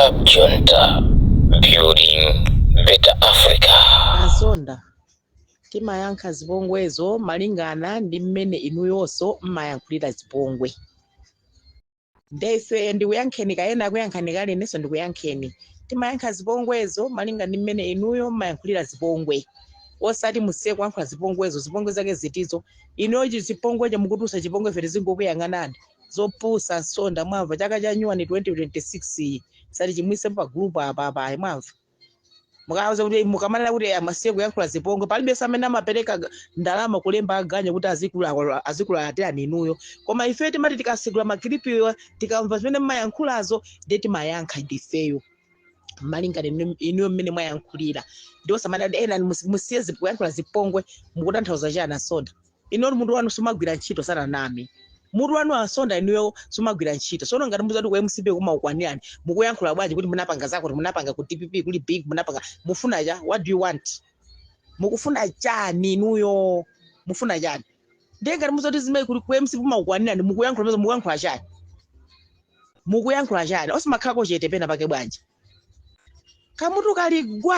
Cab Junta, building better Africa. Asonda, timayankha zipongwezo malingana ndi mmene inuyonso mmayankhulira zipongwe. Ndefe ndikuyankheni kayena akuyankhani kale, inenso ndikuyankheni. Timayankha zipongwezo malinga ndi mmene inuyo mmayankhulira zipongwe, osati musiye kuyankhula zipongwezo. Zipongwe zake zitizo? Inuyo chipongwecho mukutulutsa chipongwe, ife tizingokuyang'anani. Zopusa, Nsonda, mwamva? Chaka cha nyuwani 2026 iyi sati chimwise pa group apa apa, mwamva? Mukauza kuti mukamanena kuti amasiye kuyankhula zipongwe, palibenso amene amapereka ndalama kulemba aganyu kuti azikulatirani inuyo. Koma ife timati tikasigula ma clip wa, tikamva zimene mmayankhulazo, ndiye timayankha ndifeyo malingana inuyo mmene mwayankhulira. Ndiwo samanena kuti ena musiye kuyankhula zipongwe. Mukutanthauza chani, Asonda? Inuyo mutu wanu sumagwira ntchito, sananame. Mutu wanu, Asonda, inuyo sumagwira ntchito. Sono ngati muzati ku MCP kumaukwanirani, mukuyankhula bwanji kuti munapanga zako, kuti munapanga ku DPP kuli big munapanga? Mufuna cha? What do you want? Mukufuna chani inuyo? Mufuna chani? Ndiye ngati muzati zimene kuli ku MCP kumaukwanirani, mukuyankhula peza, mukuyankhula chani? Mukuyankhula chani? Osamakhalako chete pena pake bwanji? Kamutu kaligwa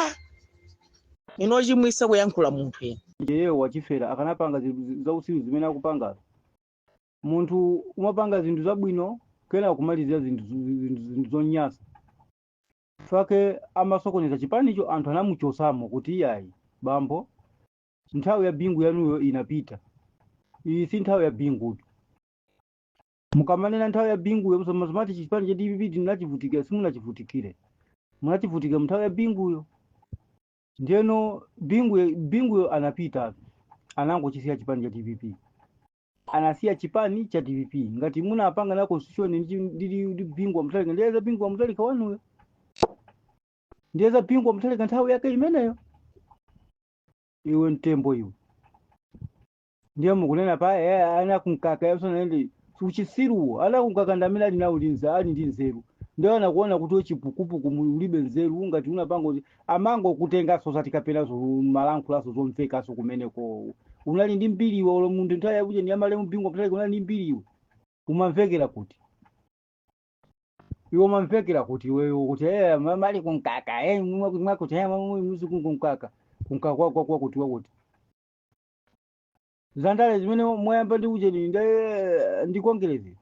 ino, chimwisa kuyankhula munthu ino. Iyeyo wachifera akanapanga zinthu zausiru zimene akupangazo. Munthu umapanga zinthu zabwino, kena kumalizira zinthu zonyasa. Fake amasokoneza chipanicho, anthu anamuchosamo kuti iyayi bambo, nthawi ya Bingu yanuyo inapita, iyi si nthawi ya Bingutu. Mukamanena nthawi ya Binguyo, msamati chipani cha DPP tinachivutikira. Simunachivutikire, munachivutikira nthawi ya Binguyo. Ndiyeno Binguyo anapita, anangochisiya chipani cha DPP, anasiya chipani cha DPP. Ngati munapanga na constitution ndi Bingu wa Mutharika, ndiye za Bingu wa Mutharika wanuyo, ndiye za Bingu wa Mutharika nthawi yake imeneyo. Iwe mtembo iwe, ndiye mukunena pa ana kunkaka yasonende uchisiruwo. Ana kunkaka ndi amene ali nawo ali ndi nzeru, ndiye anakuona kuti chipukupuku ulibe nzeru. Ngati unapanga kuti amango kutengaso sati kapenaso malankhulaso zomvekaso kumeneko, unali ndi mbiri iwe. Olo munthu nthawi yakuti ndi amalemu Bingu wa Mutharika, unali ndi mbiri iwe. Umamvekera kuti iwe, umamvekera kuti iweyo kuti mali kunkaka mwakuti kunkaka kunkaka kwa kwa kuti wakuti zandale zimene mwayamba ndi ujeni ndi kongerezi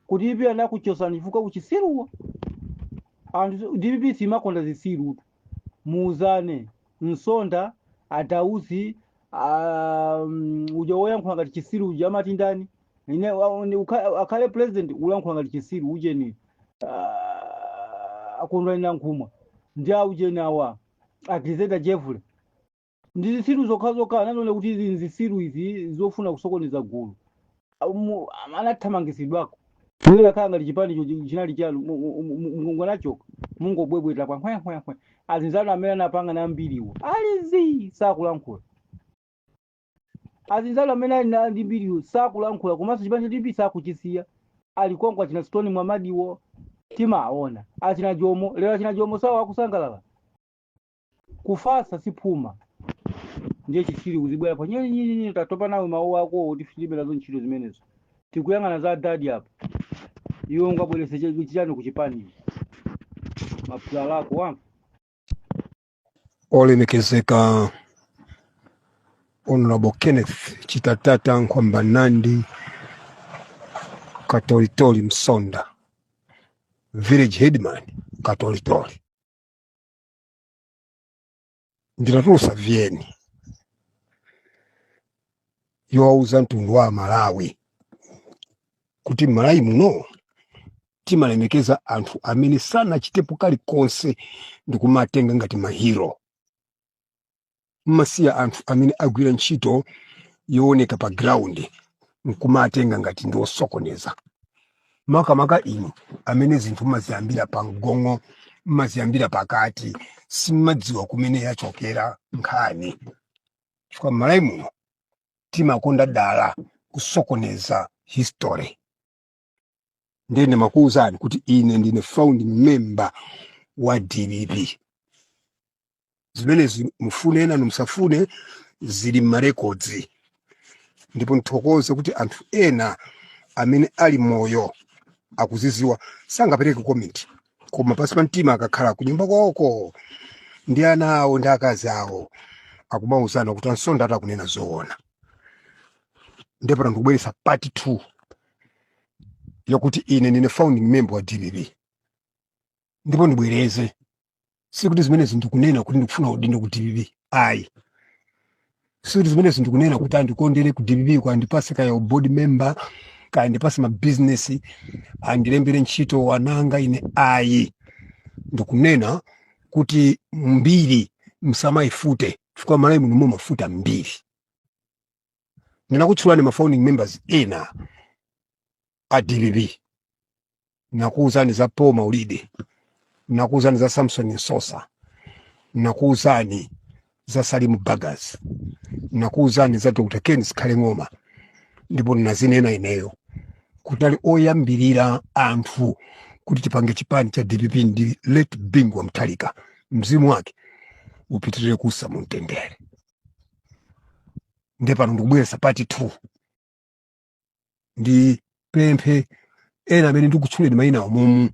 kuti ipi anakuchosani chifukwa uchisiruwo. Anthu DPP simakonda zisirutu. Muuzane Nsonda, Atausi, uja woyankhula ngati chisiru uja amati ndani? Ine akhale president ulankhula ngati chisiru ujeni, akondwani Nankhumwa ndi aujeni awa Agrizeda Jeffrey ndi zisiru zokha zokha. Anaona kuti izi nzisiru izi zofuna kusokoneza gulu. Anathamangisidwako. Mwina khala ngati chipani icho chinali chanu, munganachoka mungobwebweta kwa nkwenkwenkwe. Azinzanu amene anapanga na mbiriwo alizi sakulankhula. Azinzanu amene ali ndi mbiriwo sakulankhula, komanso chipani cha DPP sakuchisiya, ali konko. Achina Stone Mwamadiwo timaona, achina Jomo lero, achina Jomo sawo akusangalala. Kufasa siphuma. Ndiye chisiri kuzibwera pa nyenyenyenye. Tatopa nawe, mawu ako kuti tilibe nazo ntchito zimenezo. Tikuyang'ana za dadi apa. Iwe ungabwerese chiyani kuchipani? Iwe mapulala ako wamva. Olemekezeka Honorable Kenneth Chitatata Nkhwambanandi Katolitoli Msonda, village headman Katolitoli, ndinatulusa VN yowauza mtundu wa Malawi kuti Malawi muno timalemekeza anthu amene sanachitepo kalikonse ndikumatenga ngati ma hero. Mmasiya anthu amene agwira ntchito yooneka pa ground nkumatenga ngati ndi osokoneza. Makamaka inu amene zinthu mmaziyambira pa mgong'o, mmaziyambira pakati, simmadziwa kumene yachokera nkhani, chifukwa m'Malawi muno timakonda dala kusokoneza history. Ndiye ndimakuwuzani kuti ine ndine founding member wa DPP. Zimenezi mufune nanu musafune, zili m'ma records. Ndipo nthokoze kuti anthu ena amene ali moyo akuziziwa, sangapereke comment. Koma pansi pa mtima akakhala kunyumba kwawoko ndi ana awo ndi akazi awo, akumauzana kuti ansonda atakunena zoona. Ndipo pano ndikubweretsa part 2 yakuti ine ndine founding member wa DPP. Ndipo ndibwereze, sikuti zimenezi ndikunena kuti ndikufuna udindo ku DPP, ayi. Sikuti zimenezi ndikunena kuti andikondere ku DPP, ku andipase kaya board member, kaya andipase ma business, andilembere ntchito ananga ine, ayi. Ndikunena kuti mbiri msamayifute, chifukwa Malawi muno mumafuta mbiri. Ndinakutchulani ma founding members ena a DPP. Nakuwuzani za Paul Maulidi, nakuwuzani za Samson Sosa, nakuwuzani za Salimu Bagas, nakuwuzani za Dr. Ken Zikhale Ng'oma. Ndipo ndinazinena ineyo kuti ali oyambirira anthu kuti tipange chipani cha DPP ndi late Bingu wa Mutharika, mzimu wake upitirire kusa mu mtendere. Ndiye pano ndikubweretsa part 2. Ndi pemphe ena amene ndikutchuleni mayina amomu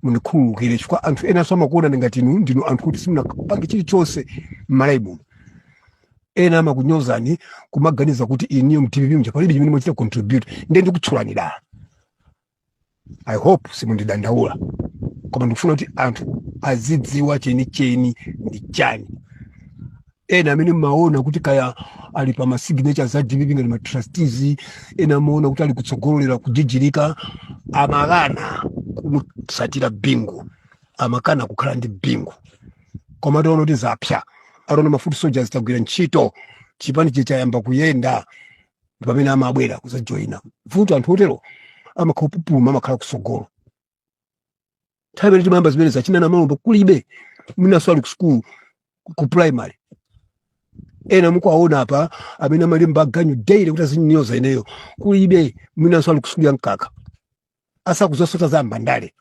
mundikhululukire, chifukwa anthu ena amakuona ngati inu ndinu anthu kuti simunapange chilichonse m'Malawi muno. Ena amakunyozani kumaganiza kuti iniyo m'DPP mja palibe chimene mwachita contribute. Ndiye ndikutchulani dala. I hope simundidandaula, koma ndikufuna kuti anthu azidziwa chenicheni ndi chani. Ena amene mmaona kuti kaya ali pa ma signatures za DPP ngati ma trustees, ena amaona kuti ali kutsogolera kujijirika, amakana kumutsatira Bingu, amakana kukhala ndi Bingu. Koma ataona kuti zapsa, ataona ma foot soldiers tagwira ntchito, chipani chayamba kuyenda, ndi pamene amabwera kuzajoyina. Vuto anthu otero amakhala kupupuluma, amakhala kusogolo. Nthawi imene timayamba zimene zachina na malombo kulibe, mwinanso ali ku school ku primary. Ena mukuwaona apa amene amalemba ganyu daily kuti azinyoza ineyo, kulibe, mwinanso ali ku sukulu ya mkaka, asakuzasota za mbandale.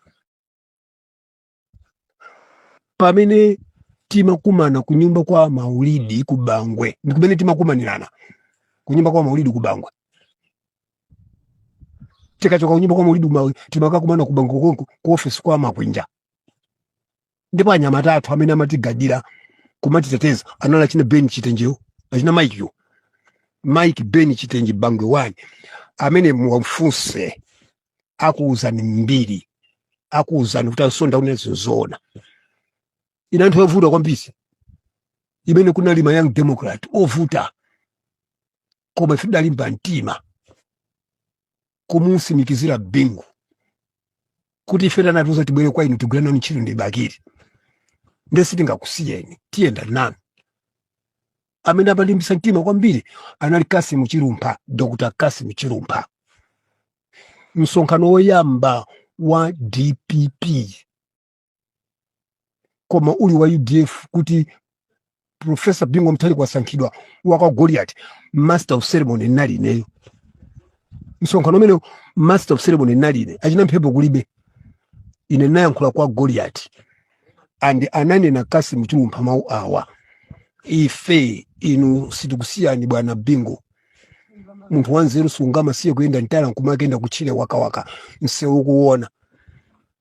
Pamene timakumana kunyumba kwa Maulidi ku Bangwe, ndi kumene timakumanirana kunyumba kwa Maulidi ku Bangwe. Tikachoka kunyumba kwa Maulidi timakakumana ku Bangwe konko ku office kwa Makwinja. Ndipo anyamata athu amene amatigadira kumatiteteza anali achina Ben Chitenjewo, achina Mike yo, Mike Ben Chitenje Bangwe 1, amene muwafunse akuwuzani mbiri, akuwuzani kuti ansonda kunena zoona. Ina anthu ovuta kwambiri imene kunali ma Young Democrat ovuta, koma ife tidalimba mtima kumusimikizira Bingu kuti ife tanatiuza tibwere kwa inu tigwire nanu ntchito ndi Bakili, nde sitingakusiyeni, tiyenda nanu. Amene amalimbisa mtima kwambiri anali Kasimu Chilumpha, Dr. Kasimu Chilumpha. Msonkhano woyamba wa DPP koma uli wa UDF, kuti Professor Bingu Mutharika wasankhidwa waka Goliath, master of ceremony nali ineyo. Msonkhano umene master of ceremony nali ine, achina mphepo kulibe. Ine nayankhula kwa Goliath and ananena Kasimu Chilumpha mawu awa: ife inu sitikusiyani bwana Bingu, munthu wanzeru sungamasiye kuyenda mtala nkumakenda kutchire wakawaka msewu kuona.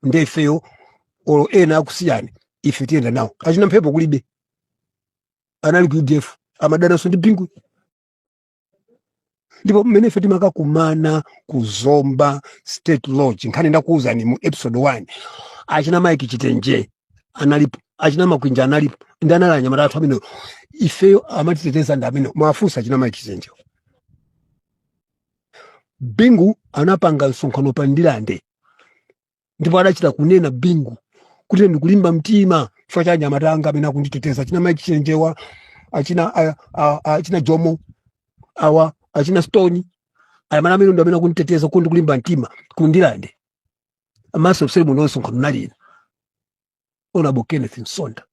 Nde ifeyo olo ena akusiyani, ife tiyenda nawo. Achina mphepo kulibe, anali ku UDF, amadananso ndi Bingu. Ndipo mmene ife timakakumana ku Zomba State Lodge, nkhani ndakuwuzani mu episode 1, achina Mike Chitenje analipo, achina Makwinja analipo, ndi anali anyamata athu amene ifeyo amatiteteza ndi amene mwafunsa achina Mike Chitenje. Bingu anapanga msonkhano pa Ndilande, ndipo adachita kunena Bingu kuti ndikulimba mtima chifukwa cha anyamata anga amene akunditeteza, achina Mike Chitenjewa, achina achina Jomo awa, achina Stone, anyamata amene ndi amene akunditeteza kuti ndikulimba mtima ku Ndilande. Master of ceremony msonkhano nalina Honorable Kenneth Nsonda.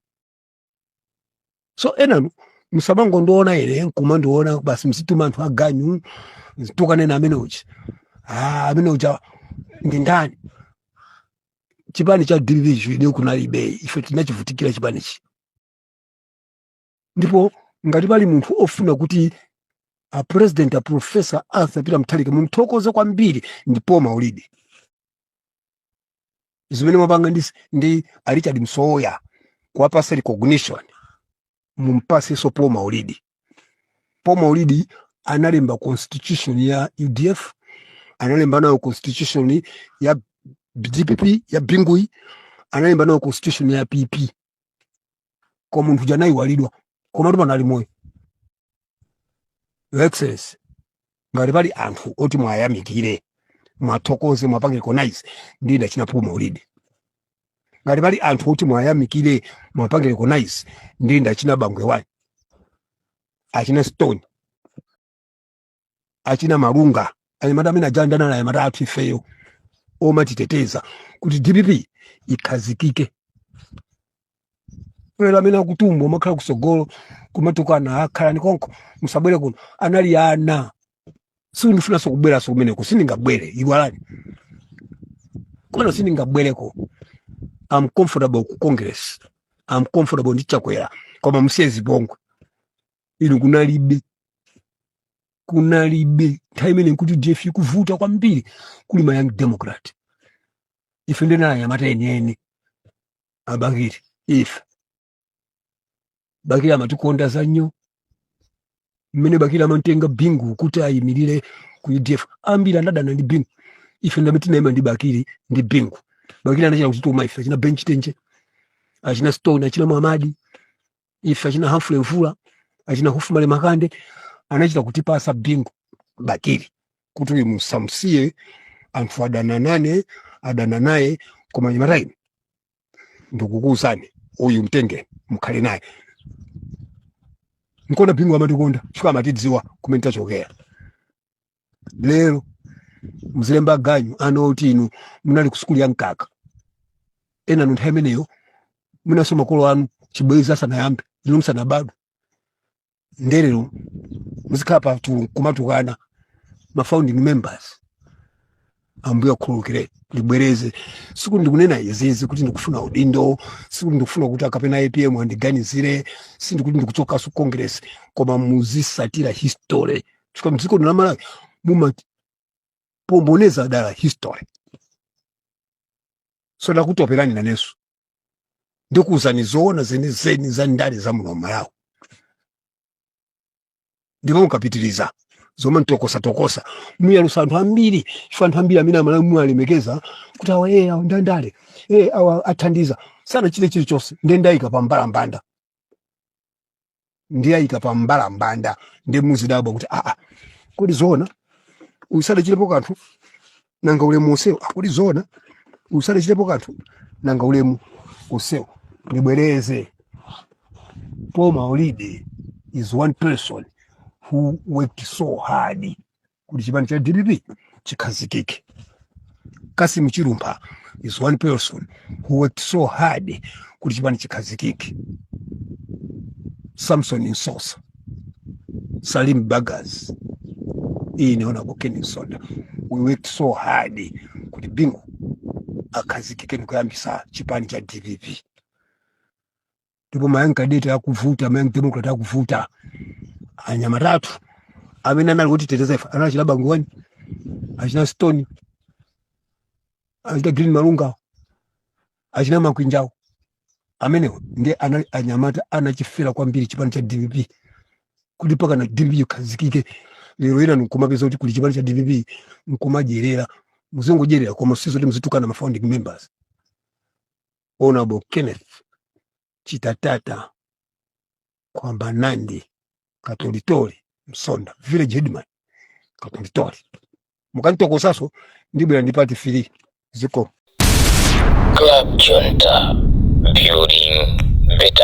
So enanu musamangondiona ine nkumandiona basi, mzituma anthu aganyu tukanena amene uja, ah, amene uja ndi ndani. Chipani cha DPP chide kunalibe, ife tinachivutikira chipanichi. Ndipo ngati pali munthu ofuna kuti a president a Professor Arthur Peter Mutharika mumthokoze kwambiri ndi Paul Maulidi. Zimene mwapanga ndi a Richard Msowoya kuwapasa recognition, mumpasenso Paul Maulidi. Paul Maulidi analemba constitution ya UDF, analemba nayo constitution ya DPP ya Bingui, analemba nayo constitution ya PP. Koma munthu uja anayiwalidwa, koma panali moyo. Your Excellency, ngati pali anthu oti mwayamikire, mwathokoze, mwapange recognize, ndi achina Paul Maulidi. Ngati pali anthu oti mwayamikire, mwapange recognize, ndi achina Bangwe wani, achina Stone, achina Malunga, anyamata amene ajanda nala, anyamata athu ifeyo omatiteteza kuti DPP ikhazikike. Lero amene akutumbwa umakhala kusogolo kumatukana, akhalani konko, musabwere kuno, anali ana. Sindifunanso kubweranso kumeneko, sindingabwere, iwalani kumene, sindingabwereko. I'm comfortable ku Congress, I'm comfortable ndi Chakwera, koma musiye zipongwe inu. Kunalibe, kunalibe nthawi imene nkuti UDF ikuvuta kwambiri, kuli ma Young Democrat. Ife ndinali anyamata enieni abakiri. Ife Bakiri amatikonda zanyo. Mmene Bakiri amatenga Bingu kuti ayimirire ku UDF, ambiri anadana ndi Bingu. Ife ndamene tinayima ndi Bakiri ndi Bingu. Bakiri anachita kutituma ife, achina Bench Tenje, achina Stone, achina Muhamadi, ife achina Humphrey Mvula, achina Hufumale Makande, anachita kutipasa Bingu Bakiri kuti uyu musamsiye. Anthu adana nane, adana naye, koma nyamata ine ndikukuwuzani, uyu mtenge mukhale naye. Nkona Bingu amatikonda chifukwa amatidziwa kumene tachokera. Lero muzilemba ganyu ana oti inu munali ku sukulu ya mkaka, ena nthawi imeneyo munaso makolo anu chibwezi asanayambe, inu musanabadwe. Ndelero muzikhala pa kumatukana ma founding members. Ambuye akhululukire. Ndibwereze, sikuti ndikunena izizi kuti ndikufuna udindo, sikuti ndikufuna kuti akapena APM andiganizire, sindikuti ndikuchokaso Congress, koma muzisatira history, chifukwa mdziko lino la Malawi mumapomboneza dala history. So ndakutoperani nanenso, ndikuwuzani zoona zenizeni za ndale za muno Malawi. Ndipo mukapitiriza zomwe mtokosatokosa, muyalusa anthu ambiri, chifukwa anthu ambiri amene Amalawi muwalemekeza kuti awa awa ndandale, awa athandiza, sanachite chilichonse. Ndiye ndayika pa mbalambanda, ndiye ayika pa mbalambanda, ndiye muzidabwa kuti aa, kodi zoona uyu sadachitepo kanthu, nanga ulemu usewu? Kodi zoona uyu sadachitepo kanthu, nanga ulemu usewu? Ndibwereze, Paul Maulidi is one person who worked so hard kuti chipani cha DPP chikhazikike. Kasim Chilumpha is one person who worked so hard kuti chipani chikhazikike. Samson Nsosa, Salim Bagas, ine Honorable Ken Msonda, we worked so hard kuti Bingu akhazikike ndikuyambisa chipani cha DPP. Ndipo ma Young Cadet akuvuta, ma Young Democrat akuvuta, anyamatatu amene anali kutiteteza ife anali achina Bangwani, achina Stone, achina Green Malunga, achina Makwinjawo. Amenewo ndiye anali anyamata anachifera kwambiri chipani cha DPP kuti pakana DPP ikhazikike. Lero ina nkumapeza kuti kuli chipani cha DPP nkumadyerera. Muzingodyerera, koma sizoti muzitukana ma founding members. Honorable Kenneth Chitatata Kwamba Nandi Katolitoli Msonda, village headman Katolitoli, mukanitokosaso ndibwera ndi part 3 ziko. Club Junta, building better.